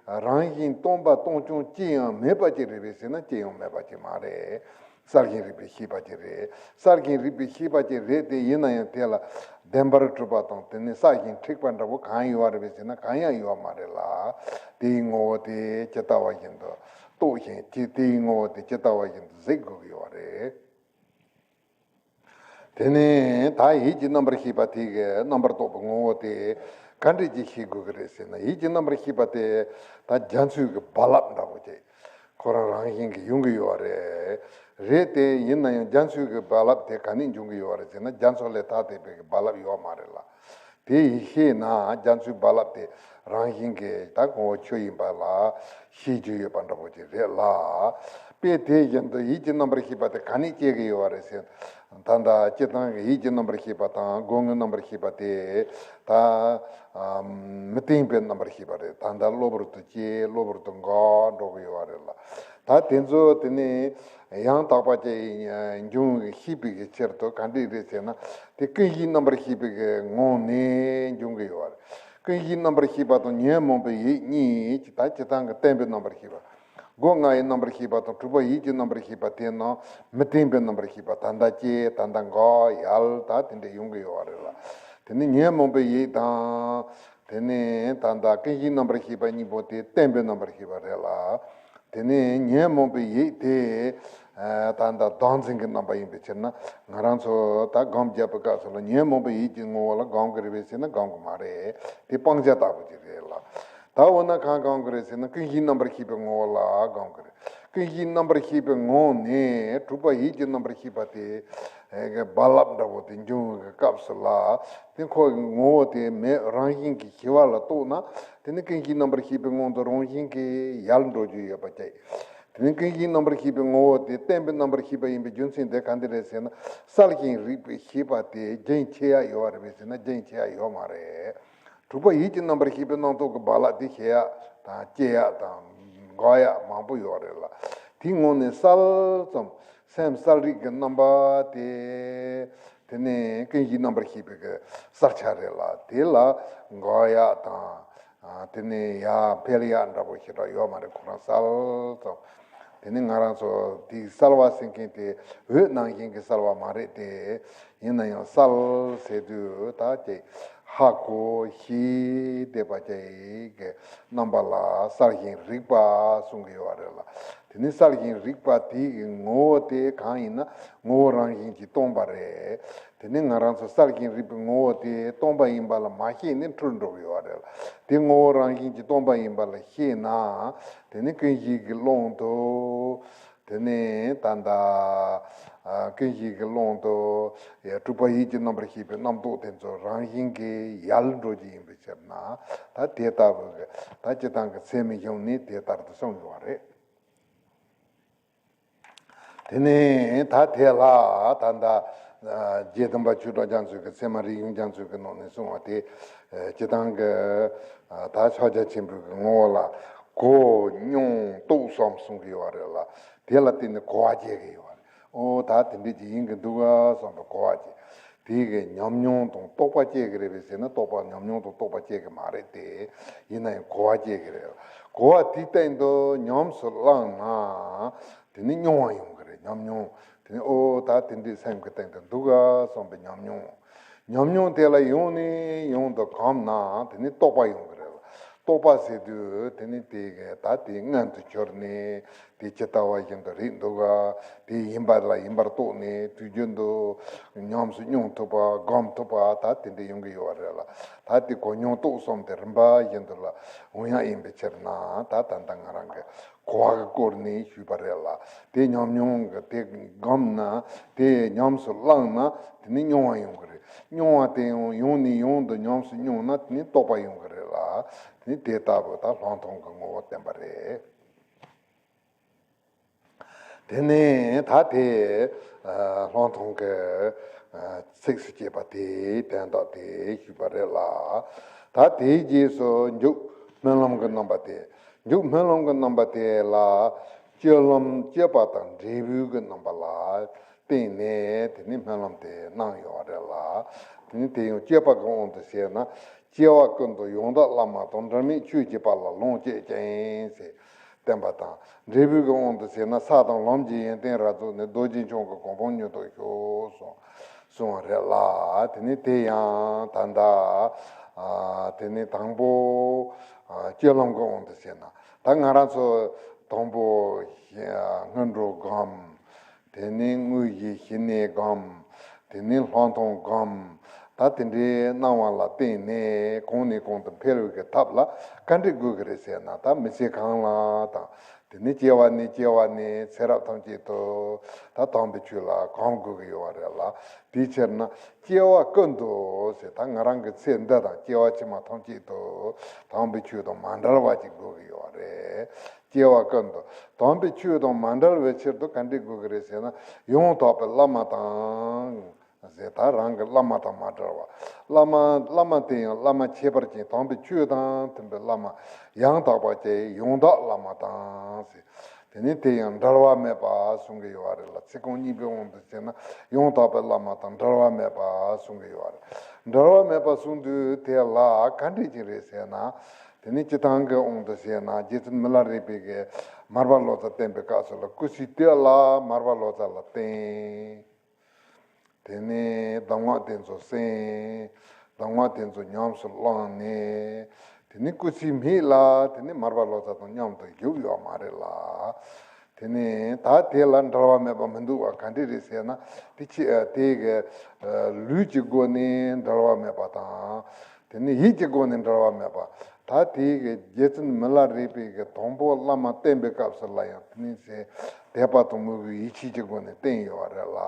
རང་བཞིན་སྟོང་པ་སྟོང་རྐྱང་ཅི་ཡང་མེད་པ་ཅིག་རེད་པས་ཟེར་ན་ཅི་ཡང་མེད་པ་ཅིག་མ་རེད། གསལ་ཞིང་རིག་པའི་ཤེས་པ་ཅིག་རེད། གསལ་ཞིང་རིག་པའི་ཤེས་པ་ཅིག་རེད་དེ། ཡིན་ན་ཡང་དེ་ལ་བདེན་པར་གྲུབ་པ་དང་། དེ་ནས་གསལ་ཞིང་འཁྲིགས་པ་འདྲ་བོ་གང་ཡོད་རེད་པས་ཟེར་ན་གང་ཡང་ཡོད་མ་རེད་ལ། དེའི་ངོ་བོ་དེ་ཇི་ལྟ་བ་བཞིན་དུ་རྟོགས་ཤིང་། དེ་དེའི་ངོ་བོ་དེ་ཇི་ལྟ་བ་བཞིན་དུ་གཟིགས་དགོས་ཀྱི་ཡོད་རེད། དེ་ནས་ད་ཡིད་ཀྱི་རྣམ་པར་ཤེས་པ་དེ་གི་རྣམ་པར་རྟོག་པའི་ངོ་བོ་དེ་ག་འདྲས་ཀྱིས་ཤེས་དགོས་ཀྱི་རེད་ཟེར་ན། ཡིད་ཀྱི་རྣམ་པར་ཤེས་པ་དེ་ད་རྒྱ་མཚོའི་གི་རྦ་རླབས་འདྲ་བོ་ཅིག་ཁོ་རང་རང་བཞིན་གྱིས་ཡོང་གི་ཡོད་རེད། རེད་དེ། ཡིན་ན་ཡང་རྒྱ་མཚོའི་གི་རྦ་རླབས་དེ་ག་ནས་འབྱུང་གི་ཡོད་རེད་ཟེར་ན་རྒྱ་མཚོ་ལས་ཐ་དད་པའི་གི་རྦ་རླབས་ཡོད་མ་རེད་ལ། དེ་ཡིད་ཤེས་ན་རྒྱ་མཚོའི་རྦ་རླབས་དེ་རང་བཞིན་གྱིས་ད་ངོ་བོ་ཆོས་ཡིན་པ་ལ་ཤེས་རྒྱུ་ཡོད་པ་འདྲ་བོ་ཅིག་རེད་ལ། དཔེ་དེ་བཞིན་དུ་ཡིད་ཀྱི་རྣམ་པར་ཤེས་པ་དེ་ག་ནས་སྐྱེ་གི་ཡོད་རེད་ཟེར། ད་ལྟ་སྤྱིར་བཏང་གི་ཡིད་ཀྱི་རྣམ་པར་ཤེས་པ་དང་སྒོ་ལྔའི་རྣམ་པར་ཤེས་པ་དེ་ད་ཨ་མི་བརྟན་པའི་རྣམ་པར་ཤེས་པ་རེད། ད་ལྟ་གློ་བུར་དུ་སྐྱེ། གློ་བུར་དུ་འགག་འགྲོ་གི་ཡོད་རེད་ལ། ད་དེ་ཚོ་དེ་ནས་ཡང་དག་པ་ཅིག་འབྱུང་ཤེས་པའི་གི་ཕྱིར་དུ་ག་འདྲས་རེད་ཟེར་ན། དེ་ཀུན་གཞིའི་རྣམ་པར་ཤེས་པའི་གི་ངང་ནས་འབྱུང་གི་ཡོད་རེད། ཀུན་གཞིའི་རྣམ་པར་ཤེས་པ་དང་ཉོན་མོངས་པའི་ཡིད་གཉིས་ཀྱི་ད་སྤྱིར་བཏང་གི་བརྟན་པའི་རྣམ་པར་ཤེས་པ། སྒོ་ལྔ་ཡི་རྣམ་པར་ཤེས་པ་དང་དྲུག་པ་ཡིད་ཀྱི་རྣམ་པར་ཤེས་པ་དེ་རྣམས་མི་བརྟན་པའི་རྣམ་པར་ཤེས་པ། ད་ལྟ་སྐྱེ། ད་ལྟ་འགག་ཡལ། ད་དེ་འདྲ་ཡོང་གི་ཡོད་རེད་ལ། དེ་ནི་ཉོན་མོངས་པའི་ཡིད་དང་། དེ་ནས་ད་ལྟ་ཀུན་གཞིའི་རྣམ་པར་ཤེས་པ་གཉིས་པོ་དེ་བརྟན་པའི་རྣམ་པར་ཤེས་པ་རེད་ལ། དེ་ནས་ཉོན་མོངས་པའི་ཡིད་དེ་ད་ལྟ་བདག་འཛིན་གྱི་རྣམ་པ་ཡིན་པའི་ཕྱིར་ན། ང་རང་ཚོ་ད་སྒོམ་རྒྱབ་པའི་སྐབས་སུ་ལ་ཉོན་མོངས་པའི་ཡིད་ཀྱི་ངོ་བོ་ལ་སྒོམ་གྱི་རེད་པས་ཟེར་ན་སྒོམ་གྱི་མ་རེད། དེ་སྤང་བྱ་ལྟ་བུ་ཅིག་རེད་ལ། ད་འོ་ན་གང་སྒོམ་གྱི་རེད་ཟེར་ན་ཀུན་གཞིའི་རྣམ་པར་ཤེས་པའི་ངོ་བོ་ལ་སྒོམ་གྱི་རེད། ཀུན་གཞིའི་རྣམ་པར་ཤེས་པའི་ངང་ནས་དྲུག་པ་ཡིད་ཀྱི་རྣམ་པར་ཤེས་པ་དེ་རྦ་རླབས་འདྲ་བོ་དེ་འབྱུང་བའི་སྐབས་སུ་ལ། དེ་ཁོ་གི་ངོ་བོ་དེ་མེད། རང་བཞིན་གྱིས་ཞི་བ་ལ་རྟོགས་ན། དེ་ནི་ཀུན་གཞིའི་རྣམ་པར་ཤེས་པའི་ངང་དུ་རང་བཞིན་གྱིས་ཡལ་འགྲོ་རྒྱུ་ཡོད་པ་བཅས། དེ་ནི་ཀུན་གཞིའི་རྣམ་པར་ཤེས་པའི་ངོ་བོ་དེ་བརྟན་པའི་རྣམ་པར་ཤེས་པ་ཡིན་པའི་རྒྱུ་མཚན་དེ་ག་འདི་རེད་ཟེར་ན། གསལ་ཞིང་རིག་པའི་ཤེས་པ་དེ་རྒྱུན་ཆད་ཡ་ཡོད་རེད་པས་ཟེར་ན་རྒྱུན་ཆད་ཡ་ཡོད་མ་རེད། དྲུག་པ་ཡིད་ཀྱི་རྣམ་པར་ཤེས་པའི་རྣམ་རྟོག་གི་རྦ་རླབས་དེ་ཞི་ཡག་དང་སྐྱེ་ཡག་དང་འགག་ཡག་མང་པོ་ཡོད་རེད་ལ། དེའི་ངང་ནས་གསལ་ཙམ་སེམས་གསལ་རིག་གི་རྣམ་པ་དེ། དེ་ནི་ཀུན་གཞིའི་རྣམ་པར་ཤེས་པའི་གི་གསལ་ཆ་རེད་ལ། དེ་ལ་འགག་ཡག་དང་། ཨ། དེ་ནས་ཡར་འཕེལ་ཡག་འདྲ་པོ་ཞེ་དྲག་ཡོད་མ་རེད། ཁོ་རང་གསལ་ཙམ། དེ་ནི་ང་རང་ཚོ་དེའི་གསལ་བ་ཟེར་མཁན་དེ་འོད་ནང་བཞིན་གྱི་གསལ་བ་མ་རེད་དེ། ཡིན་ན་ཡང་གསལ་ཟེར་དུས་ད་ཅིག་ཧ་གོ་ཤེས་བསྡད་པ་ཅིག་གི་རྣམ་པ་ལ་གསལ་ཞིང་རིག་པ་གསུང་གི་ཡོད་རེད་ལ། དེ་ནི་གསལ་ཞིང་རིག་པ་དེ་གི་ངོ་བོ་དེ་གང་ཡིན་ན་ངོ་བོ་རང་བཞིན་གྱིས་སྟོང་པ་རེད། དེ་ནི་ང་རང་ཚོ་གསལ་ཞིང་རིག་པའི་ངོ་བོ་དེ་སྟོང་པ་ཡིན་པ་ལ་མ་ཤེས་ནས་འཁྲུལ་འགྲོ་གི་ཡོད་རེད་ལ། དེ་ངོ་བོ་རང་བཞིན་གྱིས་སྟོང་པ་ཡིན་པ་ལ་ཤེས་ན། དེ་ནི་ཀུན་གཞི་གི་ཀློང་དུ། དེ་ནས་ད་ལྟ་ཀུན་གཞི་གི་ཀློང་དུ་ཡ་སྤྲུལ་པ་ཡིད་ཀྱི་རྣམ་པར་ཤེས་པའི་རྣམ་རྟོག་དེ་ཚོ་རང་བཞིན་གྱིས་ཡལ་འགྲོ་གི་ཡིན་པའི་ཕྱིར་ན། ད་དེ་ལྟ་བུ་གི་ད་སྤྱིར་བཏང་གི་ཚད་མའི་གཞུང་ནས་དེ་ལྟར་དུ་གསུངས་ཡོད་རེད། དེ་ནས་ད་དེ་ལ་ད་ལྟ་རྗེ་བདུན་པ་ཆོས་གྲགས་རྒྱ་མཚོས་ཀྱི་ཚད་མ་རིག་གཞུང་རྒྱ་མཚོས་ཀྱི་ནང་ནས་གསུངས་པ་དེ་སྤྱིར་བཏང་གི་ད་ཕྱག་རྒྱ་ཆེན་པོའི་གི་ངོ་བོ་ལ་གོ་མྱོང་རྟོགས་གསུམ་གསུང་གི་ཡོད་རེད་ལ། དེ་ལ་བརྟེན་ནས་གོ་བ་སྐྱེ་གི་ཡོད་རེད། ཨོ་ད་དེ་འདྲས་ཅིག་ཡིན་གི་འདུག་ག་བསམ་པའི་གོ་བ་སྐྱེ། དེ་གི་ཉམས་མྱོང་དང་རྟོགས་པ་སྐྱེ་གི་རེད་པས་ཟེར་ན། རྟོགས་པ་ཉམས་མྱོང་དང་རྟོགས་པ་སྐྱེ་གི་མ་རེད་དེ། ཡིན་ན་ཡང་གོ་བ་སྐྱེ་གི་རེད། གོ་བ་དེའི་སྟེང་དུ་ཉམས་སུ་བླངས་ན། དེ་ནི་མྱོང་བ་ཡོང་གི་རེད། ཉམས་མྱོང་། དེ་ནི་ཨོ་ད་དེ་འདྲས་སེམས་ཀྱི་སྟེང་དུ་འདུག་ག་བསམ་པའི་ཉམས་མྱོང་། ཉམས་མྱོང་དེ་ལ་ཡང་ནས་ཡང་དུ་གོམས་ན་དེ་ནི་རྟོགས་པ་ཡོང་གི་རེད། རྟོགས་པ་ཟེར་དུས་དེ་ནི་དེ་གི་ད་དེ་མངོན་དུ་གྱུར་ནས་དེ་ཇི་ལྟ་བ་བཞིན་དུ་རེད་འདུག་ག་དེ་ཡིན་པ་ལ་ཡིན་པར་རྟོགས་ནས་དུས་རྒྱུན་དུ་ཉམས་སུ་མྱོང་ཐུབ་པ་སྒོམ་ཐུབ་པ་ད་དེ་འདྲ་ཡོང་གི་ཡོད་རེད་ལ། ད་དེ་གོ་མྱོང་རྟོགས་གསུམ་དེ་རིམ་པ་བཞིན་དུ་ལ་འོང་ཡག་ཡིན་པའི་ཕྱིར་ན། ད་ད་ལྟ་ང་རང་གི་གོ་བ་གི་སྐོར་ནས་ཞུས་པ་རེད་ལ། དེ་ཉམས་མྱོང་གི་དེ་སྒོམ་ན། དེ་ཉམས་སུ་བླངས་ན་དེ་ནི་མྱོང་བ་ཡོང་གི་རེད། མྱོང་བ་དེ་ཡང་ཡང་ནས་ཡང་དུ་ཉམས་སུ་མྱོང་ན་དེ་ནི་རྟོགས་པ་ཡོང་གི་རེད་ལ། དེ་ནི་དེ་ལྟ་བུ་ད་སློབ་མཐོང་གི་ངོ་བོ་བསྟན་པ་རེད། དེ་ནས་ད་དེ་སློབ་མཐོང་གི་ཚིགས་སུ་བཅད་པ་དེའི་དོན་དག་དེ་ཞུས་པ་རེད་ལ། ད་དེའི་རྗེས་སུ་མཇུག་སྨོན་ལམ་གྱི་རྣམ་པ་དེ། མཇུག་སྨོན་ལམ་གྱི་རྣམ་པ་དེ་ལ་སྤྱོད་ལམ་སྤྱོད་པ་དང་འབྲས་བུ་གི་རྣམ་པ་ལ་བརྟེན་ནས་དེ་ནས་སྨོན་ལམ་དེ་གནང་ཡོད་རེད་ལ། དེ་ནས་དེ་ཡང་སྤྱོད་པ་གི་དབང་དུ་བྱས་ན། སྐྱེ་བ་ཀུན་ཏུ་ཡང་དག་བླ་མ་དང་། འབྲལ་མེད་ཆོས་ཀྱི་དཔལ་ལ་ལོངས་སྤྱོད་ཅིང་ཟེར་བསྟན་པ་དང་། འབྲས་བུ་གི་དབང་དུ་བྱས་ན། ས་དང་ལམ་གྱི་ཡོན་ཏན་རབ་རྫོགས་ནས། རྡོ་རྗེ་འཆང་གི་གོ་འཕང་མྱུར་ཐོབ་ཤོག་གསུངས་གསུངས་པ་རེད་ལ། དེ་ནས་དེ་ཡང་ད་ལྟ་ཨ་དེ་ནས་དང་པོ་ཨ་སྤྱོད་ལམ་གྱི་དབང་དུ་བྱས་ན། ད་ང་རང་ཚོ་དང་པོ་སྔོན་འགྲོ་སྒོམ། དེ་ནས་དངོས་གཞི་ཞི་གནས་སྒོམ། དེ་ནས་སློབ་མཐོང་སྒོམ། ད་དེ་འདྲའི་གནང་བ་ལ་བརྟེན་ནས་གོང་ནས་གོང་དུ་འཕེལ་བའི་གི་ཐབས་ལ་ག་འདྲ་དགོས་ཀྱི་རེད་ཟེར་ན། ད་མི་ཚེ་གང་ལ་དང་། དེ་ནས་སྐྱེ་བ་ནས་སྐྱེ་བ་ནས་ཚེ་རབས་ཐམས་ཅད་དུ་ད་དམ་པའི་ཆོས་ལ་གོམས་དགོས་ཀྱི་ཡོད་རེད་ལ། དེའི་ཕྱིར་ན་སྐྱེ་བ་ཀུན་ཏུ་ཟེར། ད་ང་རང་གི་ཚེ་འདི་དང་སྐྱེ་བ་ཕྱི་མ་ཐམས་ཅད་དུ་དམ་པའི་ཆོས་དང་མ་བྲལ་བ་ཅིག་དགོས་ཀྱི་ཡོད་རེད། སྐྱེ་བ་ཀུན་ཏུ་དམ་པའི་ཆོས་དང་མ་བྲལ་བའི་ཕྱིར་དུ་ག་འདྲ་དགོས་ཀྱི་རེད་ཟེར་ན། ཡང་དག་པའི་བླ་མ་དང་ཟེར། ད་རང་གི་བླ་མ་དང་མ་བྲལ་བ། བླ་མ་བླ་མ་དེ་ཡང་བླ་མ་ཁྱད་པར་ཅན་དམ་པའི་ཆོས་དང་མཐུན་པའི་བླ་མ། ཡང་དག་པ་ཅན་ཡང་དག་བླ་མ་དང་ཟེར། དེ་ནས་དེ་ཡང་འབྲལ་བ་མེད་པ་གསུང་གི་ཡོད་རེད་ལ། ཚིག་རྐང་གཉིས་པའི་དབང་དུ་བྱས་ན་ཡང་དག་པའི་བླ་མ་དང་འབྲལ་བ་མེད་པ་གསུང་གི་ཡོད་རེད། འབྲལ་བ་མེད་པ་གསུང་དུས་དེ་ལ་ག་འདྲ་ཅིག་རེད་ཟེར་ན། དེ་ནི་སྤྱིར་བཏང་གི་དབང་དུ་བྱས་ན། རྗེ་བཙུན་མི་ལ་རས་པའི་གི་མར་པ་ལོ་ཙཱ་བསྟེན་པའི་སྐབས་སུ་ལ། སྐུ་ཚེ་དེ་ལ་མར་པ་ལོ་ཙཱ་ལ་བསྟེན། དེ་ནས་གདམས་ངག་དེ་ཚོ་གསན། གདམས་ངག་དེ་ཚོ་ཉམས་སུ་བླངས་ནས། དེ་ནི་སྐུ་ཚེ་སྨད་ལ་དེ་ནི་མར་པ་ལོ་ཙཱ་དང་མཉམ་དུ་བཞུགས་ཡོད་མ་རེད་ལ། དེ་ནས་ད་དེ་ལ་འབྲལ་བ་མེད་པ་མི་འདུག་པ་ག་འདྲ་རེད་ཟེར་ན། དེ་ཕྱི་དེ་གི་ལུས་ཀྱི་སྒོ་ནས་འབྲལ་བ་མེད་པ་དང་། དེ་ནས་ཡིད་ཀྱི་སྒོ་ནས་འབྲལ་བ་མེད་པ། ད་དེ་གི་རྗེ་བཙུན་མི་ལ་རས་པའི་གི་དང་པོ་བླ་མ་བསྟེན་པའི་སྐབས་སུ་ལ་ཡང་དེ་ནས་ཟེར། དད་པ་དང་མོས་གུས་ཡིད་ཆེས་ཀྱི་སྒོ་ནས་བསྟེན་ཡོད་པ་རེད་ལ།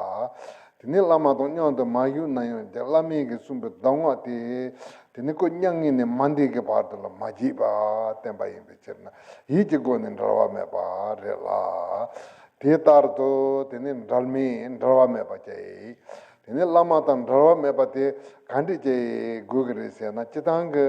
དེ་ནས་བླ་མ་དང་མཉམ་དུ་མ་བཞུགས་ན་ཡང་བླ་མས་ཀྱིས་གསུངས་པའི་གདམས་ངག་དེ། དེ་ནི་ཁོ་མྱ་ངན་ནས་མ་འདས་ཀྱི་བར་དུ་ལ་མ་བརྗེད་པ་བསྟན་པ་ཡིན་པའི་ཕྱིར་ན། ཡིད་ཀྱི་སྒོ་ནས་འབྲལ་བ་མེད་པ་རེད་ལ། དེ་ལྟར་དུ་དེ་ནི་འབྲལ་མེད་འབྲལ་བ་མེད་པ་བྱས། དེ་ནི་བླ་མ་དང་འབྲལ་བ་མེད་པ་དེ་ག་འདྲ་བྱས་དགོས་ཀྱི་རེད་ཟེར་ན། སྤྱིར་བཏང་གི་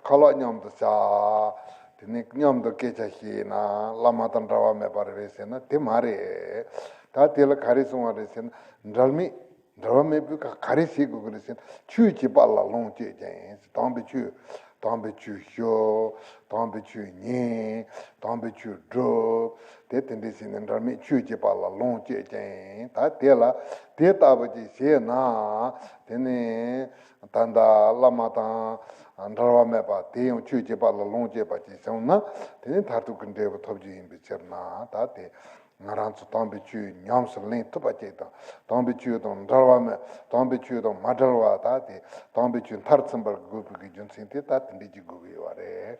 ཁ་ལག་མཉམ་དུ་བཞག། དེ་ནི་མཉམ་དུ་སྐད་ཆ་བཤད་ན་བླ་མ་དང་འབྲལ་བ་མེད་པ་རེད་ཟེར་ན་དེ་མ་རེད། ད་དེ་ལ་ག་རེ་གསུངས་པ་རེད་ཟེར་ན། འབྲལ་མེད། འབྲལ་བ་མེད་པའི་ཁ་ག་རེ་བྱེད་དགོས་ཀྱི་རེད་ཟེར་ན། ཆོས་ཀྱི་དཔལ་ལ་ལོངས་སྤྱོད་ཅིང་། དམ་པའི་ཆོས། དམ་པའི་ཆོས་ཞུ། དམ་པའི་ཆོས་ཉན། དམ་པའི་ཆོས་སྒྲུབ། དེ་དེ་འདྲ་བྱས་ནས་འབྲལ་མེད་ཆོས་ཀྱི་དཔལ་ལ་ལོངས་སྤྱོད་ཅིང་། ད་དེ་ལ་དེ་ལྟ་བུ་ཅིག་བྱས་ན། དེ་ནི་ད་ལྟ་བླ་མ་དང་འབྲལ་བ་མེད་པ་དེ་ཡང་ཆོས་ཀྱི་དཔལ་ལ་ལོངས་སྤྱོད་པ་ཅིག་བྱུང་ན། དེ་ནི་མཐར་ཐུག་གི་འབྲས་བུ་ཐོབ་རྒྱུ་ཡིན་པའི་ཕྱིར་ན། ད་དེ། ང་རང་ཚོ་དམ་པའི་ཆོས་ཉམས་སུ་ལེན་ཐུབ་པ་ཅིག་དང་། དམ་པའི་ཆོས་དང་འབྲལ་བ་མེད། དམ་པའི་ཆོས་དང་མ་བྲལ་བ། ད་དེ་དམ་པའི་ཆོས་མཐར་ཕྱིན་པར་དགོས་པའི་རྒྱུ་མཚན་དེ་ད་དེ་འདྲ་ཅིག་དགོས་ཀྱི་ཡོད་རེད།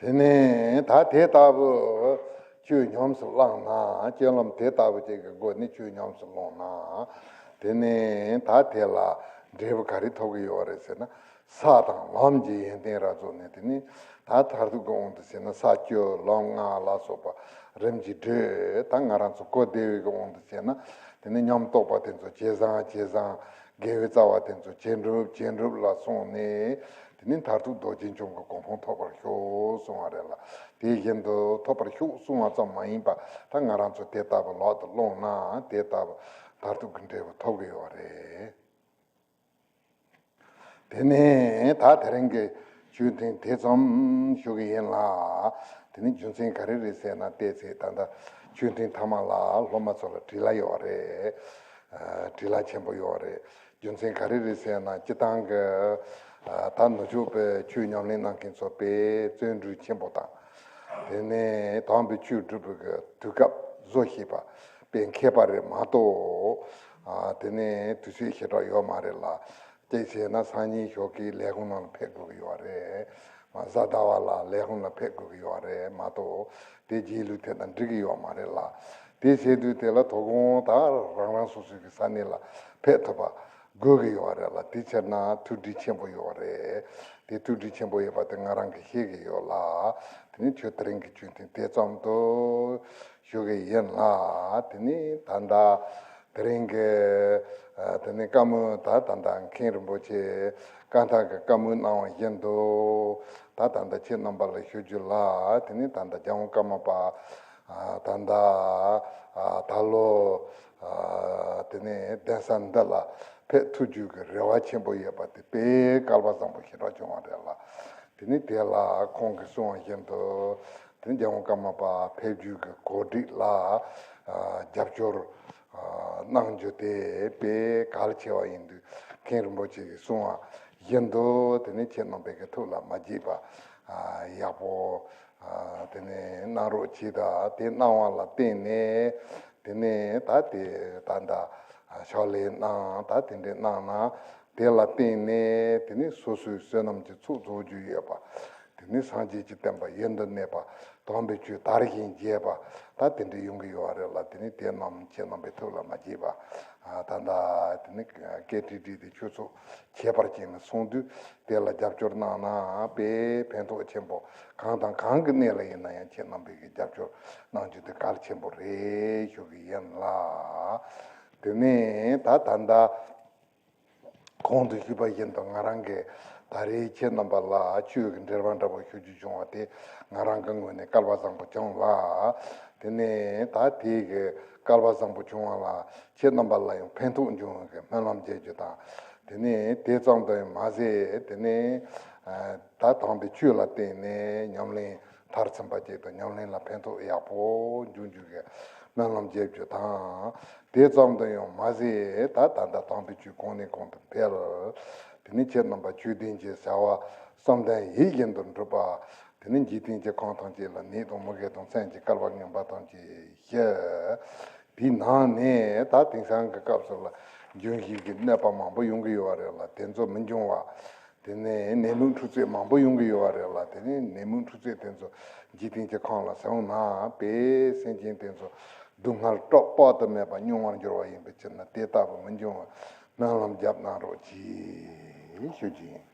དེ་ནས་ད་དེ་ལྟ་བུ་ཆོས་ཉམས་སུ་བླངས་ན། སྤྱོད་ལམ་དེ་ལྟ་བུ་ཅིག་གི་སྒོ་ནས་ཆོས་ཉམས་སུ་བླངས་ན། དེ་ནས་ད་དེ་ལ་འབྲས་བུ་ག་རེ་ཐོབ་ཀྱི་ཡོད་རེད་ཟེར་ན། ས་དང་ལམ་གྱི་ཡོན་ཏན་ར་རྫོགས་ནས། དེ་ནས་ད་མཐར་ཐུག་གི་དབང་དུ་བྱས་ན། ས་བཅུ་ལམ་ལྔ་ལ་སོགས་པ་རིམ་གྱིས་བགྲོད། ད་ང་རང་ཚོ་གོ་བདེ་བའི་གི་དབང་དུ་བྱས་ན། དེ་ནས་ཉམས་རྟོགས་པ་དེ་ཚོ་ཇེ་བཟང་ཇེ་བཟང་། དགེ་བའི་རྩ་བ་དེ་ཚོ་ཇེ་འགྲུབ་ཇེ་འགྲུབ་ལ་སོང་ནས། དེ་ནས་མཐར་ཐུག་རྡོ་རྗེ་འཆང་གི་གོ་འཕང་ཐོབ་པར་ཤོག་གསུང་བ་རེད་ལ། དེ་བཞིན་དུ་ཐོབ་པར་ཤོག་གསུང་བ་ཙམ་མ་ཡིན་པ། ད་ང་རང་ཚོ་དེ་ལྟ་བུ་ལག་ཏུ་བླངས་ན། དེ་ལྟ་བུ་མཐར་ཐུག་གི་འབྲས་བུ་ཐོབ་ཀྱི་ཡོད་རེད། དེ་ནས་ད་དེ་རིང་གི་ཆོས་ཐུན་དེ་ཙམ་ཞུ་གི་ཡིན་ལ། དེ་ནི་རྒྱུ་མཚན་ག་རེ་རེད་ཟེར་ན། བལྟས་ཚེ་ད་ལྟ་ཆོས་ཐུན་མཐའ་མ་ལ་སློབ་མ་ཚོ་ལ་བྲེལ་བ་ཡོད་རེད། ཨ། བྲེལ་བ་ཆེན་པོ་ཡོད་རེད། རྒྱུ་མཚན་ག་རེ་རེད་ཟེར་ན། སྤྱིར་བཏང་གི། ཨ། ད་ནུབ་ཕྱོགས་པའི་ཆོས་ཉམས་ལེན་གནང་མཁན་ཚོ་དཔེ་བརྩོན་འགྲུས་ཆེན་པོ་དང་། དེ་ནས་དམ་པའི་ཆོས་སྒྲུབ་པའི་གི་དུས་སྐབས་བཟོ་ཤེས་པ་དཔེ་མཁས་པ་རེད་མ་གཏོགས། ཨ། དེ་ནས་དུས་ཚོད་ཞེ་དྲག་ཡོད་མ་རེད་ལ། གཅིག་བྱས་ན་སང་ཉིན་ཞོགས་ཀའི་ལས་ཁུངས་ནང་ལ་ཕེབས་དགོས་ཀྱི་ཡོད་རེད། མ་གཟའ་ཟླ་བ་ལ་ལས་ཁུངས་ལ་ཕེབས་དགོས་ཀྱི་ཡོད་རེད་མ་གཏོགས། དེ་རྗེས་ལུས་ཐེབས་ན་འགྲིག་གི་ཡོད་མ་རེད་ལ། དེ་བྱེད་དུས་དེ་ལ་དོ་དགོང་ད་རང་རང་སོ་སོའི་གི་ས་གནས་ལ་ཕེབས་ཐུབ་པ་དགོས་ཀྱི་ཡོད་རེད་ལ། དེ་ཕྱིར་ན་ཐུགས་འདྲིས་ཆེན་པོ་ཡོད་རེད། དེ་ཐུགས་འདྲིས་ཆེན་པོ་ཡོད་པ་དེ་ང་རང་གིས་ཤེས་ཀྱི་ཡོད་ལ། དེ་ནི་ཆོས་དེ་རིང་གི་ཆོས་ཐུན་དེ་ཙམ་དུ་ཞུ་གི་ཡིན་ལ། དེ་ནི་ད་ལྟ་དེ་རིང་གི། ཨ། དེ་ནི་བཀའ་མོལ། ད་ད་ལྟ་མཁན་རིན་པོ་ཆེ་བཀའ་ཐང་གི་བཀའ་མོལ་གནང་བ་བཞིན་དུ། ད་ད་ལྟ་ཁྱེད་རྣམ་པ་ལ་ཞུ་རྒྱུ་ལ། དེ་ནི་ད་ལྟ་རྒྱལ་དབང་ཀརྨ་པ། ཨ། ད་ལྟ། ཨ། ད་ལོ། ཨ། དེ་ནི་གདན་ས་འདི་ལ་ཕེབས་ཐུབ་རྒྱུ་གི་རེ་བ་ཆེན་པོ་ཡོད་པ་དེ་དཔེ་སྐལ་བ་བཟང་པོ་ཞེ་དྲག་བྱུང་བ་རེད་ལ། དེ་ནི་དེ་ལ་ཁོང་གིས་གསུངས་པ་བཞིན་དུ། དེ་ནི་རྒྱལ་དབང་ཀརྨ་པ་ཕེབས་རྒྱུ་གི་གོ་སྒྲིག་ལ། ཨ། རྒྱབ་སྐྱོར། ཨ། གནང་རྒྱུ་དེ་དཔེ་གལ་ཆེ་བ་ཡིན་དུས། མཁན་རིན་པོ་ཆེ་གིས་གསུངས་པ་བཞིན་དུ། དེ་ནི་ཁྱེད་རྣམ་པའི་གི་ཐུགས་ལ་མ་བརྗེད་པ། ཨ། ཡག་པོ། ཨ། དེ་ནི་གནང་རོགས་གྱིས། ད་དེ་གནང་བ་ལ་བརྟེན་ནས། དེ་ནི་ད་དེ་ད་ལྟ་ཕྱག་ལས་གནང་། ད་དེ་འདྲའི་གནང་ན། དེ་ལ་བརྟེན་ནས་དེ་ནི་སོ་སོའི་བསོད་ནམས་ཀྱི་ཚོགས་རྫོགས་རྒྱུ་ཡོད་པ། དེ་ནི་སངས་རྒྱས་ཀྱི་བསྟན་པ་ཡུན་དུ་གནས་པ། དམ་པའི་ཆོས་དར་ཞིང་རྒྱས་པ། ད་དེ་འདྲ་ཡོང་གི་ཡོད་རེད་ལ། དེ་ནི་དེ་རྣམས་ཁྱེད་རྣམ་པའི་ཐུགས་ལ་མ་བརྗེད་པ། ཨ། ད་ལྟ་དེ་ནི་སྐད་འཕྲིན་བྲིས་ཏེ་ཆོས་ཚོགས་ཁྱད་པར་ཅན་ལ་སོང་དུས། དེ་ལ་རྒྱབ་སྐྱོར་གནང་ན་དཔེ་ཕན་ཐོགས་ཆེན་པོ། གང་དང་གང་གི་གནས་ལ་ཡིན་ན་ཡང་ཁྱེད་རྣམ་པའི་གི་རྒྱབ་སྐྱོར་གནང་རྒྱུ་དེ་གལ་ཆེན་པོ་རེད་ཞུ་གི་ཡིན་ལ། དེ་ནས་ད་ད་ལྟ། གོང་དུ་ཞུས་པ་བཞིན་དུ། ང་རང་གིས་ད་རེས་ཁྱེད་རྣམ་པ་ལ་ཆོས་ཀྱི་འགྲེལ་པ་འདྲ་པོ་ཞུ་རྒྱུ་བྱུང་བ་དེ། ང་རང་གི་ངོས་ནས་སྐལ་བ་བཟང་པོ་བྱུང་ལ། དེ་ནས་ད་དེ་གི་སྐལ་བ་བཟང་པོ་བྱུང་བ་ལ་ཁྱེད་རྣམ་པ་ལ་ཡང་ཕན་ཐོགས་འབྱུང་བའི་གི་སྨོན་ལམ་རྒྱག་རྒྱུ་དང་། དེ་ནས་དེ་ཙམ་དུ་ཡང་མ་ཟད། དེ་ནས་ད་དམ་པའི་ཆོས་ལ་བརྟེན་ནས་ཉམས་ལེན་མཐར་ཕྱིན་པ་ཅིག་དང་། ཉམས་ལེན་ལ་ཕན་ཐོགས་ཡག་པོ་འབྱུང་རྒྱུ་གི་སྨོན་ལམ་རྒྱག་རྒྱུ་དང་། དེ་ཙམ་དུ་ཡང་མ་ཟད། ད་ད་ལྟ་དམ་པའི་ཆོས་གོང་ནས་གོང་དུ་འཕེལ། དེ་ནི་ཁྱེད་རྣམ་པ་ཆོས་ལྡན་གྱི་བྱ་བ་བསམ་དོན་ཡིད་བཞིན་དུ་འགྲུབ་པ། དེ་ནི་འཇིག་རྟེན་གྱི་ཁམས་ཐམས་ཅད་ལ་ནད་དང་མུ་གེ་དང་མཚོན་གྱི་བསྐལ་པ་ངན་པ་ཐམས་ཅད་ཞི། དེའི་ནང་ནས་ད་དེང་སང་གི་སྐབས་སུ་ལ་འབྱུང་བཞིའི་གི་གནོད་པ་མང་པོ་ཡོང་གི་ཡོད་རེད་ལ། དེ་ཚོ་མི་འབྱུང་བ། དེ་ནས་ནད་མུག་འཁྲུག་རྩོད་མང་པོ་ཡོང་གི་ཡོད་རེད་ལ། དེ་ནས་ནད་མུག་འཁྲུག་རྩོད་དེ་ཚོ་འཇིག་རྟེན་གྱི་ཁམས་ལ་སོང་ན། དཔེ་སེམས་ཅན་དེ་ཚོ་སྡུག་བསྔལ་དྲག་དཔག་ཏུ་མེད་པ་མྱོང་བར་འགྱུར་བ་ཡིན་པའི་ཕྱིར་ན། དེ་ལྟ་བུ་མི་འབྱུང་བར་སྨོན་ལམ་རྒྱབ་གནང་རོགས་གྱིས་ཞུ་རྒྱུ་ཡིན།